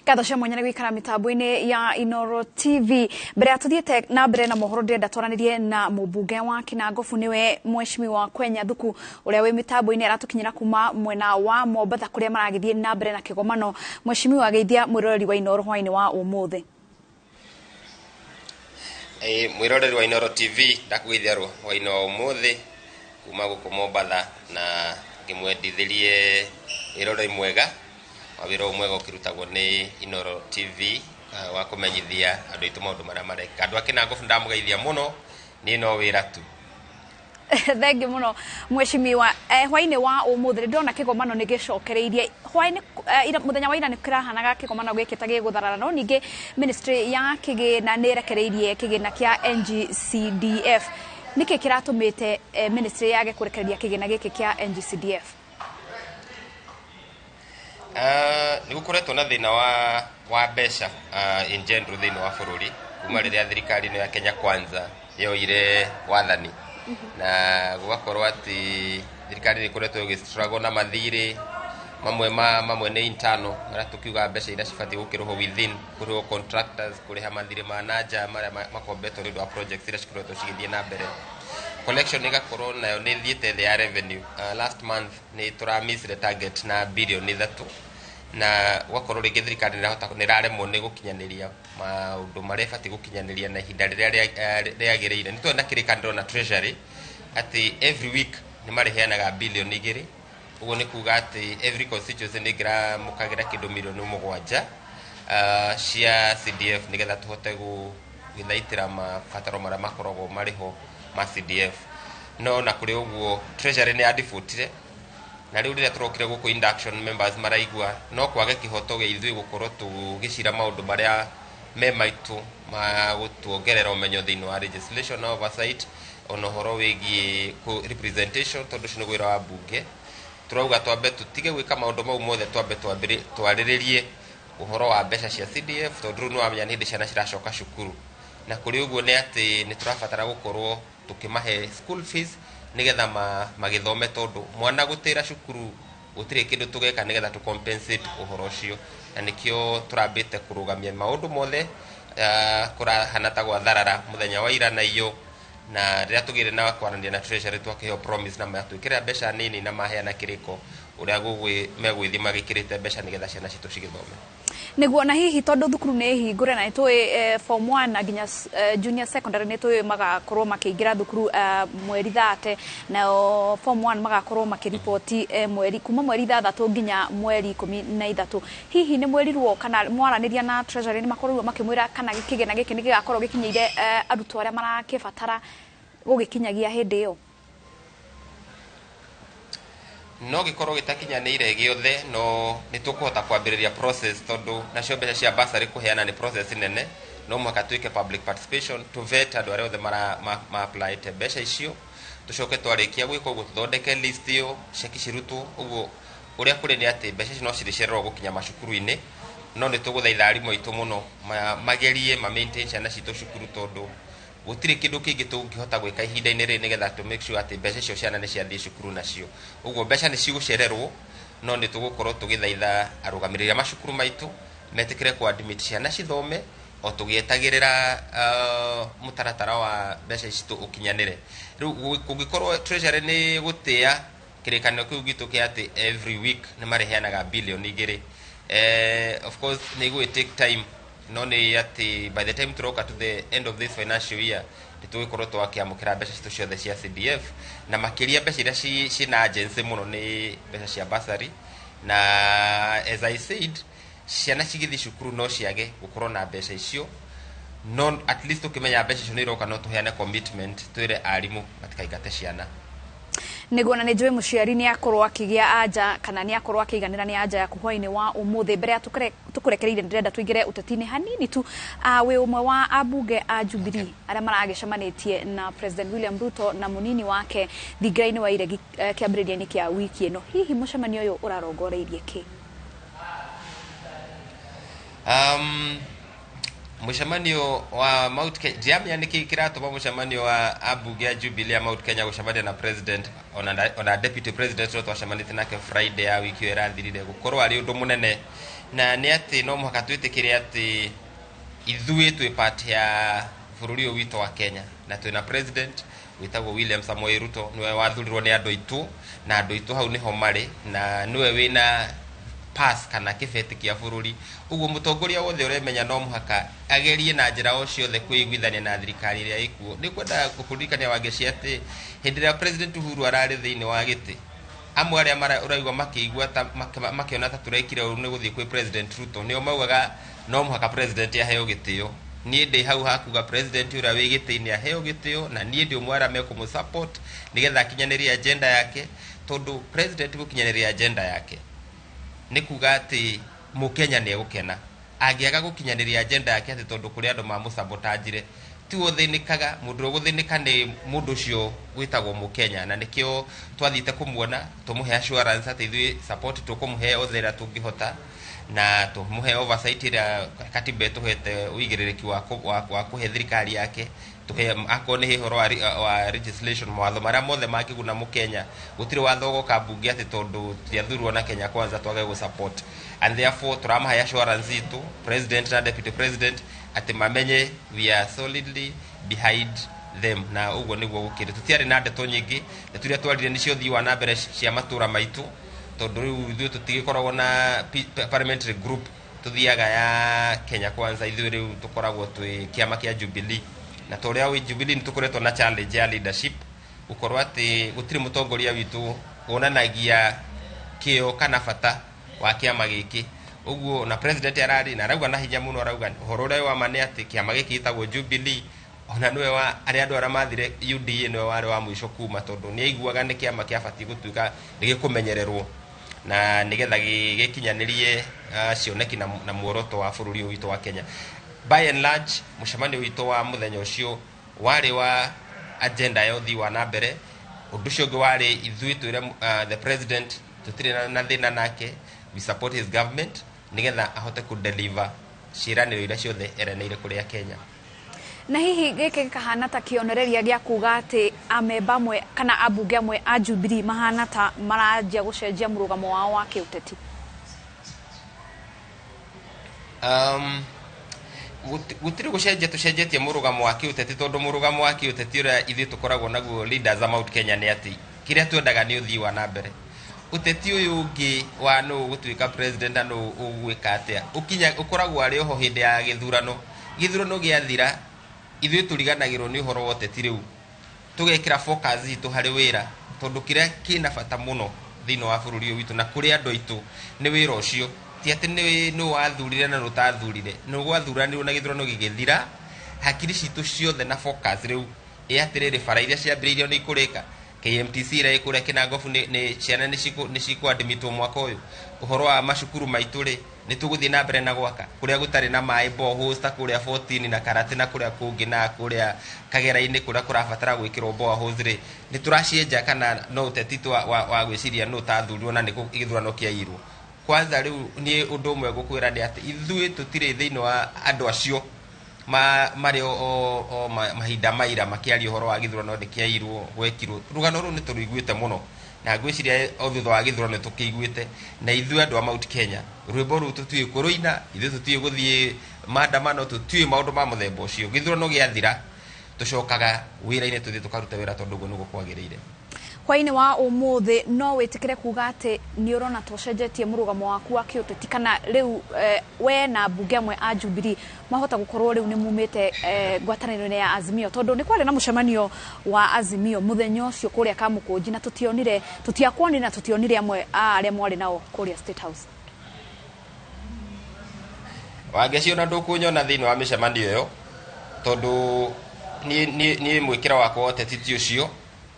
Ngatho cia mwanya nĩ gũikara mĩtambo-inĩ ya Inoro TV. Mbere ya tũthiĩte na mbere na mohoro, ndĩrenda twaranĩrie na mũmbunge wa Kinangobu, nĩwe Mheshimiwa Kwenya Thuku, ũrĩa wĩ mĩtambo-inĩ aratũkinyĩra kuma mwena wa Mombatha kũrĩa maragĩthiĩ na mbere na kĩgomano. Mheshimiwa, geithia mwĩroreri wa Inoro hwaĩ-inĩ wa ũmũthĩ. Ĩĩ, mwĩroreri wa Inoro TV, ndakũgeithia hwaĩ-inĩ wa ũmũthĩ kuma gũkũ Mombatha, na ngĩmwendithĩrie wĩroreri mwega wa wĩra ũyũ mwega ũkĩrutagwo nĩ Inoro TV, wa kũmenyithia andũ aitũ maũndũ marĩa marekĩka. Andũ a Kĩnangobu, ndamũgeithia mũno, niĩ no wĩra tu. Thengiũ mũno, Mheshimiwa. Hwaĩ-inĩ wa ũmũthĩ nĩ ndĩrona kĩgomano nĩ gĩcokereirie hwaĩ-inĩ. Mũthenya wa ira nĩ kĩrahanaga kĩgomano gĩkĩ ta gĩgũtharara, no ningĩ ministry ya kĩgĩna nĩ ĩrekereirie kĩgĩna kĩa NGCDF. Nĩkĩ kĩratũmĩte ministry yage kũrekereria kĩgĩna gĩkĩ kĩa NGCDF? Nĩ gũkoretwo na thĩna wa mbeca in general thĩinĩ wa bũrũri kuma rĩrĩa thirikari ĩno ya Kenya Kwanza yoire wathani, na gũgakorwo atĩ thirikari nĩ ĩkoretwo ĩgĩ struggle na mathirĩ mamwe ma mamwe nĩ internal, marĩa tũkiuga mbeca iria cibatiĩ gũkĩrĩhwo within, kũrĩhwo contractors, kũrĩha mathirĩ ma nanja marĩa makombetwo nĩ ũndũ wa projects iria cikoretwo cigĩthiĩ na mbere. Collection ĩgakorwo nayo nĩ ĩthiĩte thĩ ya revenue. Last month nĩ tũramissire target na birioni 3, na gũgakorwo rĩngĩ thirikari nĩ ĩrahota, nĩ ĩraremwo nĩ gũkinyanĩria maũndũ marĩa ĩbatiĩ gũkinyanĩria na ihinda rĩrĩa rĩagĩrĩire. Nĩ tũrĩ na kĩrĩkanĩro na Treasury atĩ every week nĩ marĩheanaga birioni 2. Ũguo nĩ kuga atĩ every constituency nĩ ĩngĩramũkagĩra kĩndũ mirioni 7 cia CDF, nĩgetha tũhote gũgĩthaitĩra mabataro marĩa makoragwo marĩ ho ma CDF. No na kũrĩ ũguo, Treasury nĩ yadifutire, na rĩu rĩrĩa tũrokire gũkũ induction, members maraigua no kwage kĩhoto gĩa ithuĩ gũkorwo tũgĩcira maũndũ marĩa me maitũ ma gũtuongerera ũmenyo thĩinĩ wa legislation na oversight, ona ũhoro wĩgiĩ representation, tondũ ũcio nĩ wĩra wa bunge. Tũrauga twambe tũtige gwĩka maũndũ mau mothe, twambe twarĩrĩrie ũhoro wa mbeca cia CDF, tondũ rĩu nĩ wamenya nĩ hĩndĩ ciana ciracoka cukuru, na kũrĩ ũguo nĩ atĩ nĩ tũrabatara gũkorwo tũkĩmahe school fees nĩgetha magĩthome, tondũ mwana gũtĩra cukuru gũtirĩ kĩndũ tũgeka nĩgetha tũ compensate ũhoro ũcio. Na nĩkĩo tũrambĩte kũrũgamia maũndũ mothe kũrahana ta gwatharara mũthenya wa ira na iyo, na rĩrĩa tũgĩire na kwaranĩria na Treasury, twakĩheo promise na matwĩkĩrĩra mbeca nini na maheana kĩrĩko ũrĩa megũgĩthiĩ magĩkĩrĩte mbeca nĩgetha ciana citũ cigĩthome. Nĩguo, na hihi tondũ thukuru nĩ hingũre, na nĩ tũĩ form 1 na nginya junior secondary nĩ tũĩ magakorwo makĩingĩra thukuru mweri 30, nao form 1 magakorwo makĩriboti mweri kuma mweri 6 nginya mweri 13, hihi nĩ mwĩrirwo kana mwaranĩria na Treasury, nĩ makorirwo makĩmwĩra kana kĩgĩna gĩkĩ nĩ gĩgakorwo gĩkinyĩire arutwo arĩa marakĩbatara gũgĩkinyagia hĩndĩ ĩyo? No gĩkorwo gĩtakinyanĩire gĩothe, no nĩ tũkũhota kwambĩrĩria process, tondũ nacio mbeca cia bursary kũheana nĩ process nene. No mũhaka twĩke public participation to vet andũ arĩa othe mara ma applyte mbeca icio. Tũcoke twarĩkia gwĩka ũguo, tũthondeke list ĩyo, ceki cirutwo. Ũguo ũrĩa kũrĩ nĩ atĩ mbeca icio no cirĩcererwo gũkinya macukuru-inĩ, no nĩ tũgũthaitha arimũ aitũ mũno magerie ma maintain ciana citũ cukuru, tondũ gũtirĩ kĩndũ kĩngĩ tũngĩhota gwĩka ihinda-inĩ rĩrĩ nĩgetha to make sure atĩ mbeca icio ciana nĩ ciathiĩ cukuru nacio. Ũguo mbeca nĩ cigũcererwo, no nĩ tũgũkorwo tũgĩthaitha arũgamĩrĩri a macukuru maitũ metĩkĩre kũ admit ciana cithome o tũgĩetagĩrĩra mũtaratara wa mbeca ici ũkinyanĩre. Rĩu kũngĩkorwo Treasury nĩ gũtĩa kĩrĩkanĩro kĩu gitũ kĩa atĩ every week nĩ marĩheanaga birioni 2, of course nĩ igũgĩ take time, no nĩ atĩ by the time tũroka to the end of this financial year, nĩ tũgũkorwo twakĩamũkĩra mbeca citũ ciothe cia CDF, na makĩria mbeca iria ciĩna urgency mũno nĩ mbeca cia bursary. Na as I said, ciana cigĩthiĩ cukuru no ciage gũkorwo na mbeca icio, no at least tũkĩmenya mbeca icio nĩ iroka, no tũheane commitment, twĩre arimũ matikaingate ciana. Nĩguo, na nĩ njũĩ mũciari nĩ akorwo akĩgĩa anja kana nĩ akorwo akĩiganĩra nĩ anja yaku hwaĩ-inĩ wa ũmũthĩ. Mbere ya tũkũrekereirie, ndĩrenda tũingĩre ũteti-inĩ hanini tu. Wĩ ũmwe wa ambunge a Jubilee arĩa maragĩcemanĩtie na President William Ruto na mũnini wake thingira-inĩ wa Iregi kĩambĩrĩria-inĩ kĩa wiki ĩno. Hihi mũcemanio ũyũ ũrarongoreirie kĩ? Mũcemanio wa Mount Kenya, ndiramenya nĩkĩ kĩratũma mũcemanio wa ambunge a Jubilee ya Mount Kenya gũcemania na president ona deputy president ũrĩa twacemanĩtie nake Friday ya wiki ĩyo ĩrathirire gũkorwo arĩ ũndũ mũnene. Na nĩ atĩ no mũhaka twĩtĩkĩre atĩ ithuĩ twĩ part ya bũrũri ũyũ witũ wa Kenya, na twĩna president wĩtagwo William Samoei Ruto. Nĩwe wathurirwo nĩ andũ aitũ, na andũ aitũ hau nĩho marĩ, na nĩwe wĩna pass kana kĩbeti kĩa bũrũri. Ũguo mũtongoria wothe ũremenya no mũhaka agerie na njĩra o ciothe kwĩiguithania na thirikari ĩrĩa ĩkuo. Nĩ kwenda gũkũririkania, Wangeci, atĩ hĩndĩ ĩrĩa President Uhuru ararĩ thĩinĩ wa gĩtĩ, amwe arĩa ũraigua makĩigua ta makĩona ta tũrekire ũru nĩ gũthiĩ kwĩ President Ruto, nĩo maugaga no mũhaka president aheo gĩtĩo. Niĩ ndĩ hau hakuga president ũrĩa wĩ gĩtĩ-inĩ aheo gĩtĩo, na niĩ ndĩ ũmwe arĩa mekũmũ support nĩgetha akinyanĩrie agenda yake, tondũ president gũkinyanĩria agenda yake nĩ kuga atĩ mũkenya nĩ egũkena. Angĩaga gũkinyanĩria agenda yake atĩ tondũ kũrĩ andũ mamũsabotanjire, tiwe ũthĩnĩkaga. Mũndũ ũrĩa ũgũthĩnĩka nĩ mũndũ ũcio wĩtagwo mũkenya, na nĩkĩo twathiĩte kũmuona tũmũhe assurance atĩ ithuĩ support tũkũmũhe othe ĩrĩa tũngĩhota, na tũmũhe oversight ĩrĩa katiba ĩtũhete ũigĩrĩrĩki wa kũhe thirikari yake. Tũhe akorwo nĩ ũhoro wa legislation, mawatho marĩa mothe mangĩguna mũkenya. Gũtirĩ watho ũgoka mbunge atĩ tondũ tũtiathurwo na Kenya Kwanza twage gũ support, and therefore tũramahe assurance itũ, president na deputy president, atĩ mamenye we are solidly behind them. Na ũguo nĩguo gũkĩrĩ. Tũtiarĩ na ndeto nyingĩ. Ndeto iria twarire nĩcio ũthii wa na mbere cia matũra maitũ, tondũ rĩu ithuĩ tũtigĩkoragwo na parliamentary group tũthiaga ya Kenya Kwanza. Ithuĩ rĩu tũkoragwo twĩ kĩama kĩa Jubilee, na ta ũrĩa wĩ Jubilee nĩ tũkoretwo na challenge ya leadership, gũkorwo atĩ gũtirĩ mũtongoria witũ wonanagia kĩo kana bata wa kĩama gĩkĩ. Ũguo na president arari na arauga na hinya mũno, arauga ũhoro ũrĩa wa ma nĩ atĩ kĩama gĩkĩ gĩtagwo Jubilee, ona nĩwe wa arĩa andũ arĩa mathire UDA, nĩwe warĩ wa mũico kuma, tondũ nĩ aiguaga nĩ kĩama kĩabatiĩ gũtuĩka nĩ gĩkũmenyererwo na nĩgetha gĩkinyanĩrie cioneki na muoroto wa bũrũri ũyũ witũ wa Kenya. By and large, mũcemanio witũ wa mũthenya ũcio warĩ wa agenda ya ũthii wa na mbere. Ũndũ ũcio ũngĩ warĩ ithuĩ twĩre the president tũtirĩ na thĩna nake, we support his government nĩgetha ahote kũ deliver ciĩranĩro iria ciothe eranĩire kũrĩ Kenya. Na hihi gĩkĩ gĩkahana ta kĩonereria gĩa kuga atĩ amemba amwe kana ambunge amwe a Jubilee mahana ta maranjia gũcenjia mũrũgamo wao wa kĩũteti? Gũtirĩ gũcenjia tũcenjetie mũrũgamo wa kĩũteti, tondũ mũrũgamo wa kĩũteti ũrĩa ithuĩ tũkoragwo naguo leaders a Mount Kenya nĩ atĩ kĩrĩa twendaga nĩ ũthii wa na mbere. Ũteti ũyũ ũngĩ wa nũ ũgũtuĩka president na nũ ũgwĩka atĩa ũkinya ũkoragwo arĩ oho hĩndĩ ya gĩthurano. Gĩthurano gĩathira, ithuĩ tũriganagĩrwo nĩ ũhoro wa ũteti. Rĩu tũgekĩra focus itũ harĩ wĩra, tondũ kĩrĩa kĩna bata mũno thĩinĩ wa bũrũri ũyũ witũ na kũrĩ andũ aitũ nĩ wĩra ũcio, ti atĩ nĩ nũ wathurire na nũ ũtathurire. Nũ gwathuranirwo na gĩthurano gĩgĩthira, hakiri citũ ciothe na focus rĩu ĩ atĩrĩrĩ, bara iria ciambĩrĩirio nĩ ikũrĩka, KMTC ĩrĩa ĩ kũrĩa Kinangofu nĩ ciana nĩ cikũ mwaka ũyũ, ũhoro wa macukuru maitũ rĩ, nĩ tũgũthiĩ na mbere na gwaka kũrĩa gũtarĩ na maĩ, boreholes ta kũrĩa 14 na Karate na kũrĩa kũngĩ na kũrĩa Kagera-inĩ kũrĩa kũrabatara gwĩkĩrwo boreholes rĩ, nĩ tũracienja kana no ũteti tu wa gwĩciria nũ ũtathurirwo na nĩkũ gĩthurano kĩairwo. Kwanza rĩu niĩ ũndũ ũmwe ngũkwĩra nĩ atĩ ithuĩ tũtirĩ thĩinĩ wa andũ acio marĩ o mahinda maira makĩaria ũhoro wa gĩthurano nĩ kĩairwo gwekirwo. Rũgano rũu nĩ tũrũiguĩte mũno, na ngwĩciria o thutha wa gĩthurano tũkĩiguĩte. Na ithuĩ andũ a Mount Kenya, rwĩmbo rũu tũtiũĩ kũrũina, ithuĩ tũtiũĩ gũthiĩ maandamano, tũtiũĩ maũndũ ma mũthemba ũcio. Gĩthurano gĩathira, tũcokaga wĩra-inĩ, tũthiĩ tũkaruta wĩra, tondũ ũguo nĩguo kwagĩrĩire. Hwaĩ-inĩ wa ũmũthĩ, no wĩtĩkĩre kuga atĩ nĩ ũrona ta ũcenjetie mũrũgamo waku wa kĩũteti, kana rĩu we na mbunge amwe a Jubilee mahota gũkorwo rĩu nĩ mumĩte ngwatanĩro-inĩ ya Azimio? Tondũ nĩ kwarĩ na mũcemanio wa Azimio mũthenya ũcio kũrĩa Kamũkũnji, na tũtionire, tũtiakuonire na tũtionire amwe a arĩa mwarĩ nao kũrĩa State House. Wangeci, ona ndũkũnyona thĩinĩ wa mĩcemanio ĩyo, tondũ niĩ mwĩkĩra wakwa wa ũteti ti ũcio,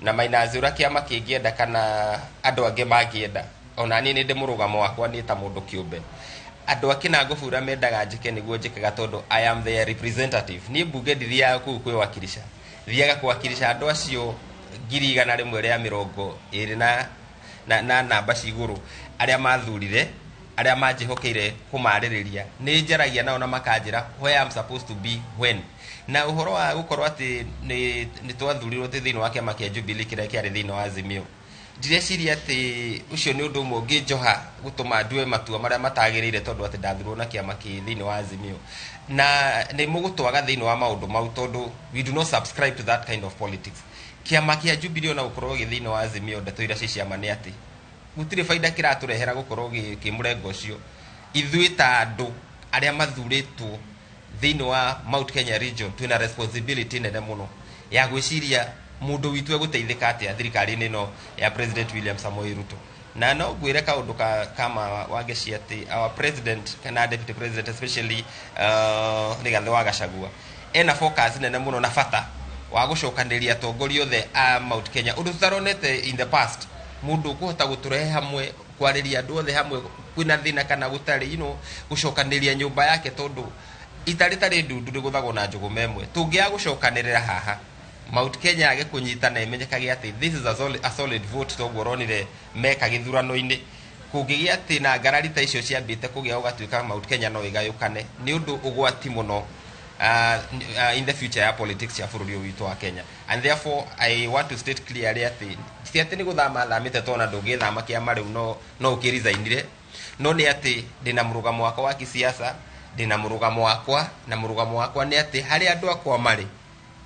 na minus ũrĩa kĩama kĩngĩenda kana andũ angĩ mangĩenda. Ona niĩ nĩ ndĩ mũrũgamo wakwa niĩ ta mũndũ kĩũmbe. Andũ a Kĩnangobu ũrĩa mendaga njĩke nĩguo njĩkaga, tondũ I am their representative. Niĩ mbunge ndithiaga kũu kwĩwakilisha, thiaga kũwakilisha andũ acio 120,000 na namba cigũrũ arĩa mathurire, arĩa manjĩhokeire kũmarĩrĩria. Nĩ njaragia nao na makanjĩra where I'm supposed to be when. Na ũhoro wa gũkorwo atĩ nĩ twathurirwo twĩ thĩinĩ wa kĩama kĩa Jubilee kĩrĩa kĩarĩ thĩinĩ wa Azimio, Ndireciria atĩ ũcio nĩ ũndũ ũmwe ũngĩnjoha gũtũma ndue matua marĩa matagĩrĩire, tondũ atĩ ndathurwo na kĩama kĩ thĩinĩ wa Azimio na nĩ mũgũtwaga thĩinĩ wa maũndũ mau, tondũ we do not subscribe to that kind of politics. Kĩama kĩa Jubilee ona gũkorwo gĩ thĩinĩ wa Azimio, ndeto iria ci ciama nĩ atĩ gũtirĩ baida kĩratũrehera gũkorwo kĩ mũrengo ũcio. Ithuĩ ta andũ arĩa mathurĩtwo thĩinĩ wa Mount Kenya region twĩna responsibility nene mũno ya gwĩciria mũndũ witũ egũteithĩka atĩa thirikari-inĩ ĩno ya President William Samoei Ruto. Na no ngwĩre kaũndũ ka kama Wangeci atĩ our president kana deputy president especially, Rigathĩ wa Gachagua, ena focus nene mũno na bata wa gũcokanĩrĩria atongoria othe a Mount Kenya, ũndũ tũtaronete in the past, mũndũ ũkũhota gũtũrehe hamwe, kwarĩria andũ othe hamwe, kwĩna thĩna kana gũtarĩ, gũcokanĩrĩria nyũmba yake, tondũ ita rĩtarĩ ndundu rĩgũthagwo na njũgũma ĩmwe. Tũngĩaga gũcokanĩrĩra haha, Mount Kenya yage kũnyita na ĩmenyekage atĩ this is a solid vote, toguo ũronire meka gĩthurano-inĩ, kũngĩgĩa atĩ na ngarari ta icio ciambĩte kũgĩa, gũgatuĩka Mount Kenya no ĩgayũkane, nĩ ũndũ ũgwati mũno in the future ya politics ya bũrũri ũyũ witũ wa Kenya. And therefore I want to state clearly atĩ ti atĩ nĩ gũthama thamĩte, tona ndũngĩthama kĩama rĩu, no ũkĩresignire, no nĩ atĩ ndĩna mũrũgamo wakwa wa kisiasa, ndĩna mũrũgamo wakwa, na mũrũgamo wakwa nĩ atĩ harĩa andũ akwa marĩ,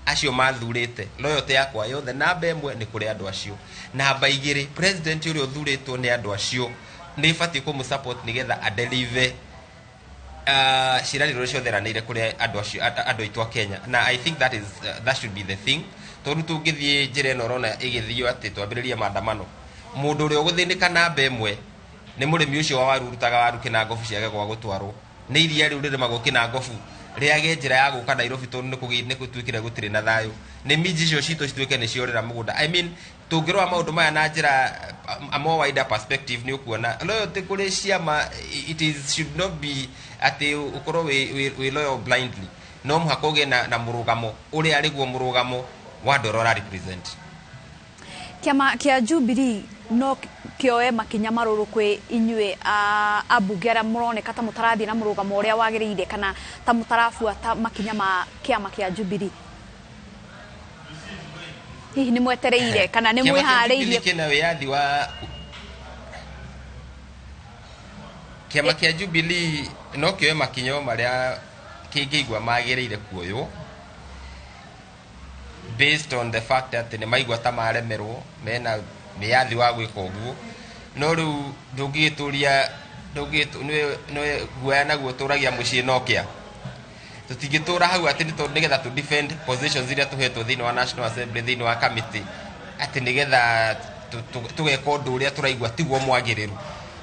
acio mathurĩte, loyalty yakwa yothe namba ĩmwe nĩ kũrĩ andũ acio. Namba igĩrĩ, president ũrĩa ũthurĩtwo nĩ andũ acio nĩ batiĩ kũmũ support nĩgetha adeliver ciĩranĩro ciothe eranĩire kũrĩ andũ acio, andũ aitũ a Kenya. Na I think that should be the thing, tondũ tũngĩthiĩ njĩra ĩno ũrona ĩgĩthio atĩ twambĩrĩrie maandamano, mũndũ ũrĩa ũgũthĩnĩka namba ĩmwe nĩ mũrĩmi ũcio wa waru ũrutaga waru kĩnangobu ciage gwa gũtwarwo, nĩ iria rĩu rĩrĩmagwo kĩnangobu rĩage njĩra ya gũka Nairobi, tondũ nĩ gũtuĩkire gũtirĩ na thayũ, nĩ minji icio citũ cituĩke nĩ ciorĩra mũgũnda. I mean, tũngĩrora maũndũ maya na njĩra a more wider perspective, nĩ ũkuona loyalty kũrĩ ciama, it is should not be atĩ ũkorwo wĩ loyal blindly. No mũhaka ũgĩe na mũrũgamo ũrĩa arĩguo mũrũgamo wa andũ arĩa ũra represent. Kĩama kĩa Jubilee no kĩoe makinya marũrũ kwĩ inyuĩ ambunge arĩa mũroneka ta mũtarathiĩ na mũrũgamo ũrĩa wagĩrĩire, kana ta mũtarabuata makinya ma kĩama kĩa Jubilee? Hihi nĩ mwetereire kana nĩ Kĩama kĩa mwĩharĩirie? Jubilee kĩna wĩyathi wa kĩama kĩa Jubilee no kĩoe makinya o marĩa kĩngĩigua magĩrĩire kuoywo based on the fact atĩ nĩ maigua ta maremerwo, mena wĩyathi wa gwĩka ũguo. No rĩu ndũngĩgĩtũria nĩ guoya naguo tũragia mũciĩ no kĩa tũtingĩtũra hau atĩ nĩ tondũ nĩgetha tũ defend positions iria tũhetwo thĩinĩ wa National Assembly, thĩinĩ wa committee, atĩ nĩgetha tũgeka ũndũ ũrĩa tũraigua tiguo mwagĩrĩru.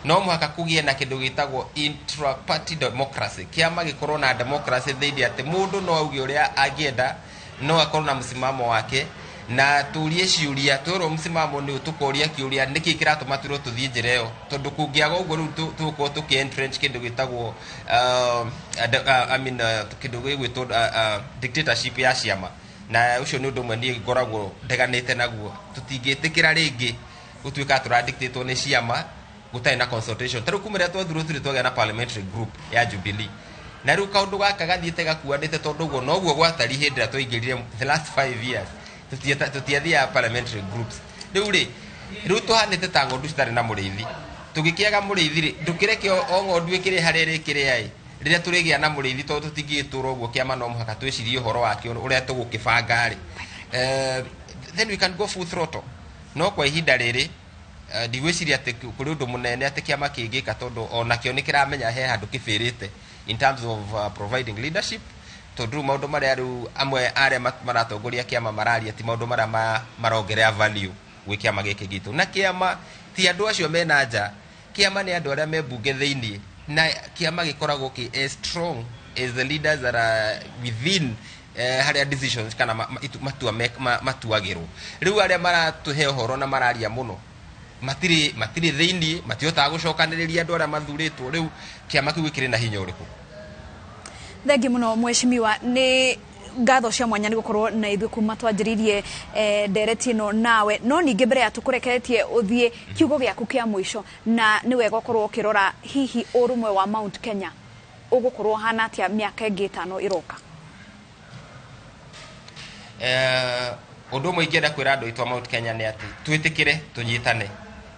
No mũhaka kũgĩe na kĩndũ gĩtagwo intra-party democracy, kĩama gĩkorwo na democracy thĩinĩ, atĩ mũndũ no auge ũrĩa angĩenda, no akorwo na msimamo wake, na tũrie ciũria. Twĩrwo msimamo nĩ tũkoria kĩũria, nĩkĩ kĩratũma twĩrwo tũthiĩ njĩra ĩyo? Tondũ kũngĩaga ũguo, rĩu tũgũkorwo tũkĩ entrench kĩndũ gĩtagwo I mean, kĩndũ gĩgwĩtwo dictatorship ya ciama, na ũcio nĩ ũndũ ũmwe niĩ ngoragwo ndeganĩte naguo. Tũtingĩtĩkĩra rĩngĩ gũtuĩka tũradictatwo nĩ ciama gũtarĩ na consultation. Ta rĩu kuma rĩrĩa twathurwo, tũrĩ twagĩa na parliamentary group ya Jubilee, na rĩu kaũndũ gaka gathiĩte gakuanĩte, tondũ ũguo noguo gwatari hĩndĩ ĩrĩa twaingĩrire the last 5 years, tũtiathiaga parliamentary groups. Rĩu rĩ, rĩu tũhanĩte ta ng'ondu citarĩ na mũrĩithi. Tũngĩkĩaga mũrĩithi rĩ, ndũkĩreke o ng'ondu ĩkĩrĩ harĩa ĩrĩkĩrĩa ĩ rĩrĩa tũrĩgĩa na mũrĩithi, tondũ tũtingĩgĩtũra ũguo. Kĩama no mũhaka twĩcirie ũhoro wakĩo ũrĩa tũgũkĩbanga rĩ, then we can go full throttle. No kwa ihinda rĩrĩ, ndigwĩciria atĩ kũrĩ ũndũ mũnene atĩ kĩama kĩngĩka, tondũ onakĩo nĩ kĩramenya he handũ kĩbĩrĩte in terms of providing leadership, tondũ rĩu maũndũ marĩa rĩu amwe arĩa maratongoria kĩama mararia ti maũndũ marĩa marongerera value gwĩ kĩama gĩkĩ gitũ. Na kĩama ti andũ acio mena nja, kĩama nĩ andũ arĩa me mbunge thĩinĩ, na kĩama gĩkoragwo kĩ as strong as the leaders that are within harĩa decisions kana matua matuagĩrwo. Rĩu arĩa maratũhe ũhoro na mararia mũno matirĩ thĩinĩ, matihotaga gũcokanĩrĩria andũ arĩa mathurĩtwo. Rĩu kĩama kĩu gĩkĩrĩ na hinya ũrĩkũ? Thengi mũno mheshimiwa, nĩ ngatho cia mwanya nĩ gũkorwo na ithuĩ kuma twanjĩrĩirie ndereti ĩno nawe. No ningĩ mbere ya tũkũrekeretie ũthiĩ, kiugo gĩaku kĩa mũico, na nĩ wega ũkorwo ũkĩrora hihi ũrũmwe wa Mount Kenya ũgũkorwo ũhana atĩa mĩaka ĩngĩ 5 ĩroka. Ũndũ ũmwe ingĩenda kwĩra andũ aitũ a Mount Kenya nĩ atĩ twĩtĩkĩre tũnyitane,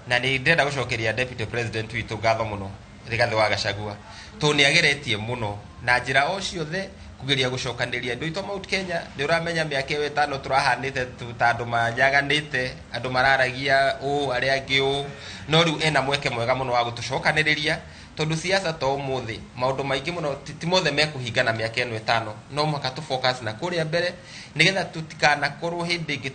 na nĩ ndĩrenda gũcokeria deputy president witũ ngatho mũno, Rigathĩ wa Gachagua, tondũ nĩ ageretie mũno na njĩra o ciothe kugeria gũcokanĩria andũ aitũ a Mount Kenya. Nĩ ũramenya mĩaka ĩyo 5 tũrahanĩte ta andũ manyaganĩte, andũ mararagia ũũ, arĩa angĩ ũũ, no rĩu ena mweke mwega mũno wa gũtũcokanĩrĩria, tondũ siasa to ũmũthĩ, maũndũ maingĩ mũno ti mothe mekũhingana mĩaka ĩno 5. No mũhaka tũ focus na kũrĩa mbere nĩgetha tũtikanakorwo hĩndĩ ĩngĩ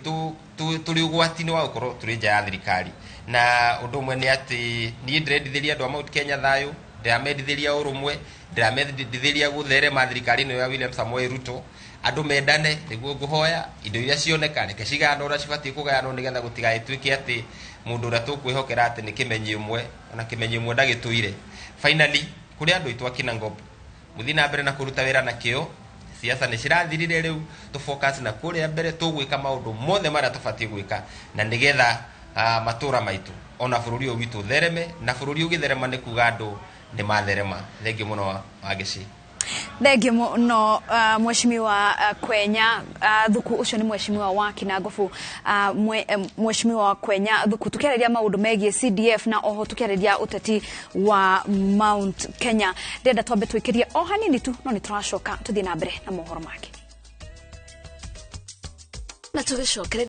tũrĩ ũgwati-inĩ wa gũkorwo tũrĩ nja ya thirikari. Na ũndũ ũmwe nĩ atĩ niĩ ndĩrendithĩria andũ a Mount Kenya thayũ, ndĩramendithĩria ũrũmwe, ndĩramendithĩria gũtherema thirikari ĩno ya William Samoei Ruto. Andũ mendane, nĩguo ngũhoya. Indo iria cioneka reke cigayanwo ũrĩa cibatiĩ kũgayanwo, nĩgetha gũtigagĩtuĩke atĩ mũndũ ũrĩa tũkwĩhokera atĩ nĩ kĩmenyi ũmwe, ona kĩmenyi ũmwe ndagĩtũire. Finally, kũrĩ andũ aitũ a Kinangop, mũthiĩ na mbere na kũruta wĩra na kĩo. Siasa nĩ cirathirire, rĩu tũ focus na kũrĩa mbere. Tũgwĩka maũndũ mothe marĩa tũbatiĩ gwĩka na nĩgetha matũra maitũ ona bũrũri ũyũ witũ ũthereme, na bũrũri ũgĩtherema nĩ kuga andũ nĩ matherema. Thengiũ mũno, Wangeci. Thengiũ mũno, mheshimiwa Kwenya Thuku. Ũcio nĩ mheshimiwa wa Kinangofu, mheshimiwa Kwenya Thuku, tukiarĩria maũndũ megiĩ CDF na oho tukiarĩria ũteti wa Mount Kenya. Ndĩrenda twambe twĩkĩrie o hanini tu, no nĩ tũracoka tũthiĩ na mbere na mohoro make. Na tũgĩcokere.